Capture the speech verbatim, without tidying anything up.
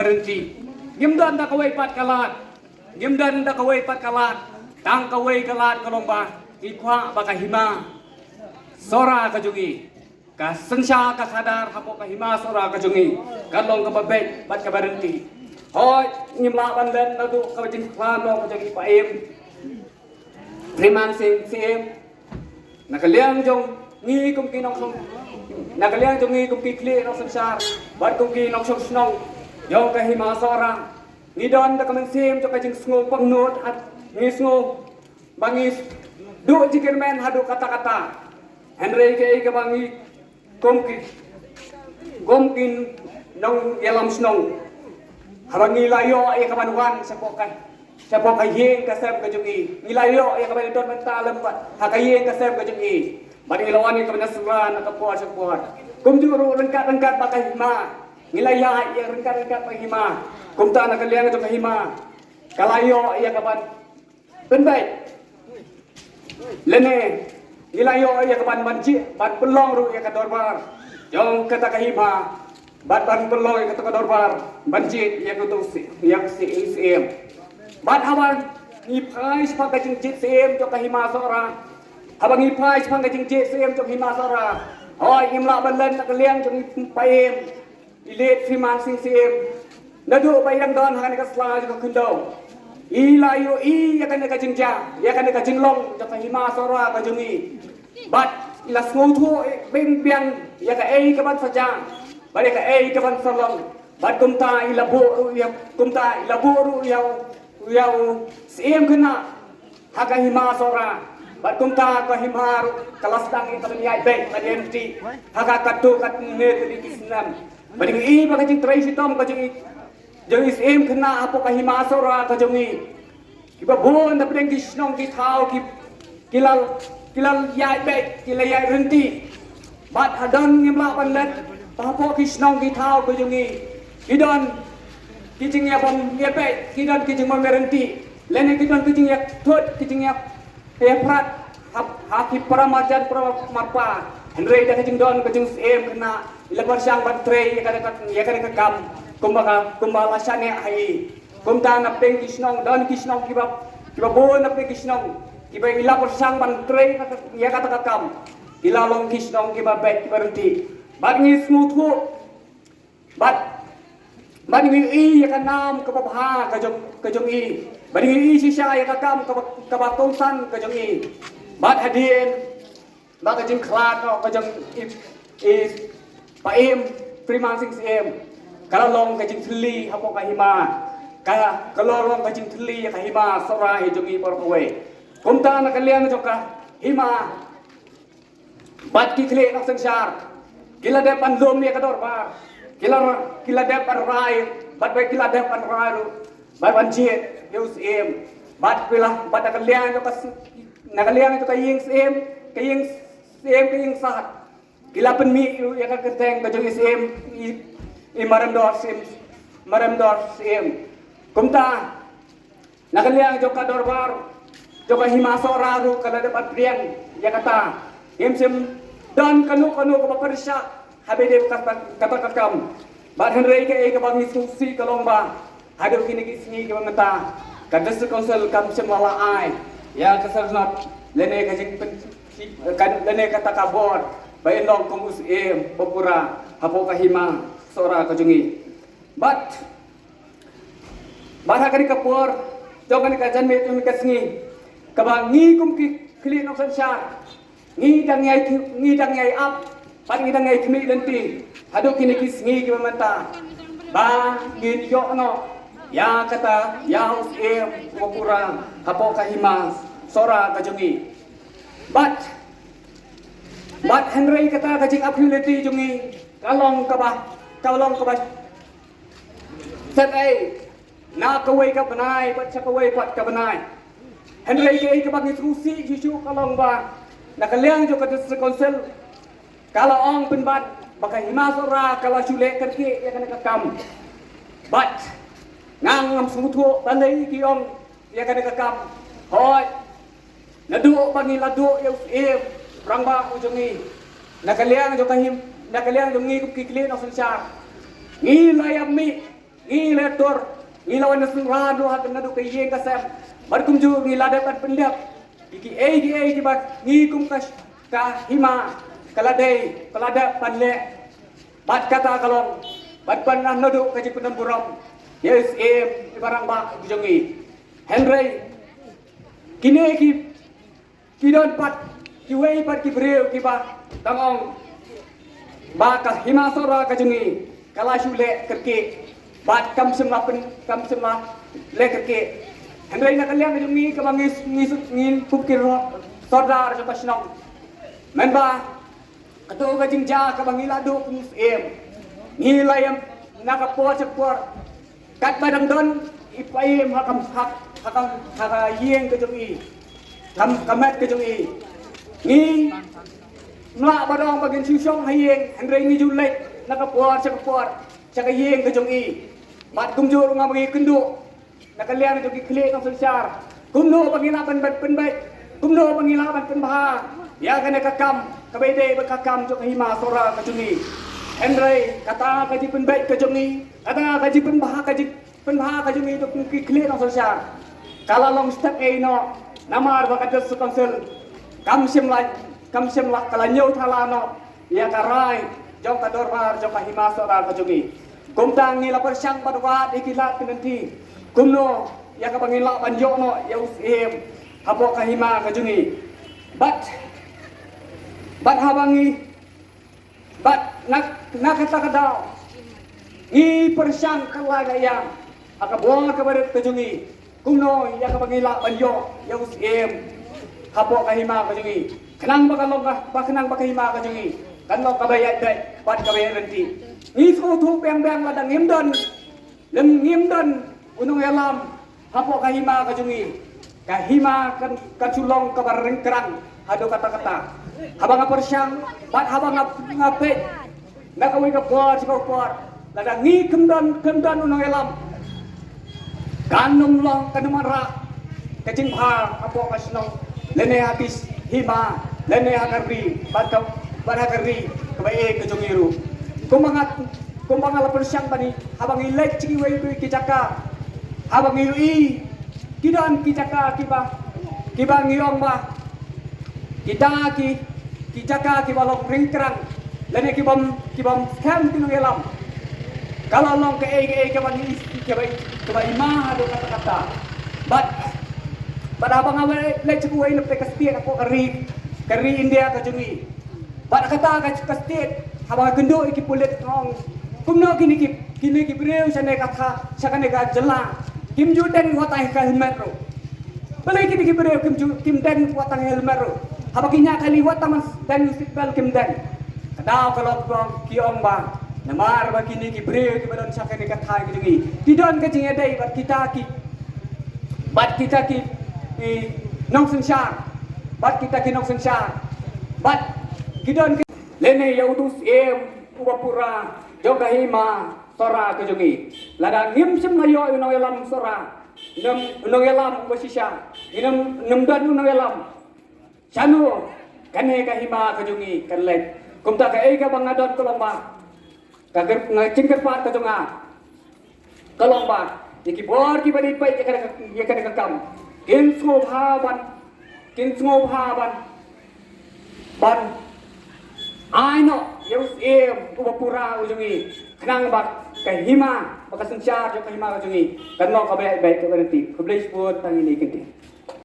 Rynti. Ngim don da kawei pat ka lad. Ngim don da kawei pat ka lad. Tang kawei ka lad ka long ba ngi kwah ba ka hima Sohra ka jong ngi, ka synshar ka khadar hapoh ka hima Sohra ka jong ngi, ka long kaba beit bad kaba rynti. Hooid, ngim lah ban len naduh kaba jingkhlad noh ka jong i Paiem Freeman Sing Syiem. Na ka liang jong ngi kum ki nongshong, na ka liang jong ngi kum ki khlieh nongsynshar bad kum ki nongshong shnong jong ka hima Sohra, ngi don da ka mynsiem jong ka jingsngew pangnud, bad ngi sngew ba ngi duh jingkyrmen haduh katta katta. Hynrei kaei kaba ngi kum ki, kum ki nongïalam shnong, haba ngi la ïoh ïa ka ban wan shapoh ka, shapoh ka ïing ka sem ka jong ngi, ngi la ïoh ïa ka ban don bynta lem bad ha ka ïing ka sem ka jong ngi, bad ngi la wan ïa ka ban sngewbha na ka por sha ka por. Kumjuh ruh ryngkat ryngkat bad ka hima, ngi la ïaid ïa ryngkat ryngkat bad ka hima. Kumta na ka liang jong ka hima ka la ïoh ïa ka ban pynbeit, lane ngi la ïoh ïa ka ban ban jied ban pynlong ruh ïa ka dorbar jong kata ka hima, bad ban pynlong ïa kata ka dorbar ban jied ïa ka tu si, ïa ka si, i Syiem. Bad haba ngi phai shaphang ka jingjied Syiem jong ka hima Sohra, haba ngi phai shaphang ka jingjied Syiem jong ka hima Sohra, hooid, ngim lah ban len na ka liang jong i Paiem, i Late Freeman Sing Syiem, naduh ba i dang don ha kane ka sla jong ka khyndew, i la ïohi ïa kane ka jingjia, ïa kane ka jinglong jong ka hima Sohra ka jong ngi. Bad i la sngewthuh biang biang ïa kaei ka ban sa jia bad ïa kaei ka ban sa long. Bad kumta i la buh ruh ïa, kumta i la buh ruh ïa u, ïa u Syiem Khynnah ha ka hima Sohra. Bad kumta ka hima ruh ka la sdang ïa ka ban ïaid beit bad ïaid lynti ha ka katto katne tylli ki snem. Bad ngi i ba ka jingtrei shitom ka jong i, jong i Syiem Khynnah hapoh ka hima Sohra ka jong ngi, kiba bun na pdeng ki shnong ki thaw ki, ki la, ki la ïaid beit, ki la ïaid lynti. Bad hadien ngim lah ban len ba hapoh ki shnong ki thaw ka jong ngi ki don ki jingïabam ïabeit, ki don ki jingbam ïalynti, lane ki don ki jingïathut, ki jingïa, ïapyrkhat ha, ha ki para marjan para marpa. Hynrei da ka jingdon ka jong u Syiem Khynnah, i la pyrshang ban trei ïa kane ka, ïa kane ka kam kumba ka, kumba la shaniah ha i. Kumta na pdeng ki shnong, don ki shnong kiba, kiba bun na pdeng ki shnong kiba i la pyrshang ban trei ïa kata ka kam, ki la long ki shnong kiba beit, kiba rynti. Bad ngi sngewthuh, bad, bad ngi ïohi ïa ka nam kaba bha ka jong, ka jong i. Bad ngi ïohi shisha ïa ka kam kaba, kaba kongsan ka jong i. Bad hadien ba ka jingkhlad noh ka jong i, i Paiem Freeman Sing Syiem, ka la long ka jingthylli hapoh ka hima. Ka, ka la long ka jingthylli ïa ka hima Sohra hi jong ngi baroh kawei. Kumta na ka liang jong ka hima bad ki khlieh nongsynshar, ki la dep ban lum ïa ka dorbar, ki la, ki la dep ban rai, bad ba ki la dep ban rai ruh, bad ban jied ïa u Syiem. Bad ki la, bad na ka liang jong ka s-, na ka liang jong ka ïing Syiem, ka ïing Syiem, ka ïing Sahad, ki la pynmih ruh ïa ka kyrteng ka jong i Syiem, i, i Maremdor Syiem, Maremdor Syiem. Kumta na ka liang jong ka dorbar jong ka hima Sohra ruh ka la dep ban pdiang ïa kata. Ngim shym don kano kano kaba pyrshah haba dei kata, kata ka kam. Bad hynrei kaei kaba ngi sngewsih ka long ba haduh kine ki sngi kiba mynta ka District Council kam shym la ai ïa ka syrnod lane ka jingpyn, ka, lane kata ka bor ba in long kum u Syiem ba pura hapoh ka hima Sohra ka jong ngi. Bad, bad ha kane ka por jong kane ka janmiet jong kane ka sngi, kaba ngi kum ki khlieh nongsynshar ngi dang ïai, ngi dang ïai ap bad ngi dang ïai khmih lynti haduh kine ki sngi kiba mynta ba ngin ïoh noh ïa kata, ïa u Syiem uba pura hapoh ka hima Sohra ka jong ngi. Bad, bad hynrei kata ka jingap khmih lynti jong ngi ka long kaba, ka long kaba set ei na kawei ka bnai bad sha kawei pat ka bnai. Hynrei kaei kaba ngi sngewsih shuh shuh ka long ba na ka liang jong ka District Council ka la ong pynban ba ka hima Sohra ka la shu leh kyrkieh ïa kane ka kam. Bad nga ngam sngewthuh balei ki ong ïa kane ka kam. Hooid, naduh ba ngi la duh ïa u Syiem rangbah u jong ngi, na ka liang jong ka him, na ka liang jong ngi kum ki khlieh nongsynshar, ngi la ïa mih Ngi la tur, ngi la wan synran ruh ha ka naduh ka ïing ka sem. Bad kumjuh ngi la dep ban pyndep ïa kiei kiei kiba ngi kum ka, ka hima ka la dei, ka la dep ban leh. Bad kata ka long bad ban naduh ka jingpyndonburom ïa u Syiem, ïa i rangbah ka jong ngi. Hynrei kine ki ki don pat kiwei pat ki briew kiba dang ong ba ka Hima Sohra ka jong ngi ka la shu leh kyrkieh, bad kam shym la pyn, kam shym la leh kyrkieh. Hynrei na ka liang ka jong ngi kaba ngi, ngi, ngi kum ki sordar jong ka shnong, mynba kato ka jingjia kaba ngi la duh kum u Syiem, ngi la ïam na ka por sha ka por. Katba dang don i Paiem ha ka, ha, ha ka, ha ka ïing ka jong i, ka, ka met ka jong i, ngim lah ban ong ba ngin shu shong ha ïing, hynrei ngi ju leit na ka por sha ka por sha ka ïing ka jong i. Bad kumjuh ruh nga ba ngi kynduh na ka liang jong ki khlieh nongsynshar, kumno ba ngi lah ban, ban pynbeit, kumno ba ngi lah ban pynbha ïa kane ka kam kaba ïadei bad ka kam jong ka Hima Sohra ka jong ngi. Hynrei kata ka jingpynbeit ka jong ngi, kata ka jingpynbha, ka jingpynbha ka jong ngi jong ki khlieh nongsynshar ka la long step ei noh, namar ba ka District Council kam shym la, kam shym la, ka la ñiewthala noh ïa ka rai jong ka dorbar jong ka Hima Sohra ka jong ngi. Kumta ngi la pyrshang bad wad ïa ki lad ki lynti kumno ïa kaba ngin lah ban ïoh noh ïa u Syiem hapoh ka hima ka jong ngi. Bad, bad haba ngi, bad na, na kata ka daw ngi pyrshang ka la ka ïa ha ka bor kaba rit ka jong ngi kumno ïa kaba ngi lah ban ïoh ïa u Syiem hapoh ka hima ka jong ngi, khnang ba ka long ka, ba khnang ba ka hima ka jong ngi kan long kaba ïaid beit bad kaba ïaid lynti. Ngi sngewthuh biang biang lada ngim don, lada ngim don u nongïalam hapoh ka hima ka jong ngi, ka hima kan, kan shu long kaba ryngkrang haduh katta katta. Haba nga pyrshang bad haba nga, nga peit na kawei ka por sha ka por, lada ngi khlem don, khlem don u nongïalam, kan ym long, kan ym wanrah ka jingbha hapoh ka shnong lane ha ki hima lane ha ka ri bad ka, bad ha ka ri kaba ïeit ka jong ngi ruh. Kumba nga, kumba nga la pyrshang bad ngi, haba ngi leit sha kiwei kiwei ki jaka, haba ngi ïohi ki don ki jaka kiba, kiba ngi ong ba kita ki, ki jaka kiba long ryngkrang lane kibym, kibym skhem ki nongïalam, ka la long kaei kaei kaba ngi, kaba, kaba i ma haduh katta katta. Bad, bad haba nga leit sha kiwei na pdeng ka state hapoh ka ri, ka ri India ka jong ngi, bad kata ka, ka state, haba nga kynduh ïa ki pulit nga ong kumno kine ki, kine ki briew sha kane ka thaw, sha kane ka jylla kim ju deng wat tang ka helmet ruh. Balei kine ki briew kim ju, kim deng wat tang helmet ruh? Haba ki ñiah kali wat tang ban deng seat belt kim deng. Ka daw ka long ba ki ong ba namar ba kine ki briew kiba don sha kane ka thaw ka jong ngi ki don ka jingïadei bad kita ki, bad kita ki, i, nongsynshar, bad kita ki nongsynshar, bad ki don ka, lane ïa uto u Syiem uba pura jong ka Hima Sohra ka jong ngi. Lada ngim shym la ïoh u nongïalam Sohra, ngim, u nongïalam uba shisha, ngim, ngim don u nongïalam, shano kane ka hima ka jong ngi kan leit? Kumta kaei kaba nga don ka long ba, ka kyrp-, nga, jingkyrpad ka jong nga ka long ba ïa ki bor kiba dei peit ïa kane ka, ïa kane ka kam, kin sngewbha ban, kin sngewbha ban, ban ai noh ïa u Syiem uba pura u jong ngi, khnang ba ka hima, ba ka synshar jong ka hima ka jong ngi kan long kaba ïaid beit kaba ryntih. Khublei shibun, tang ine i kyntien.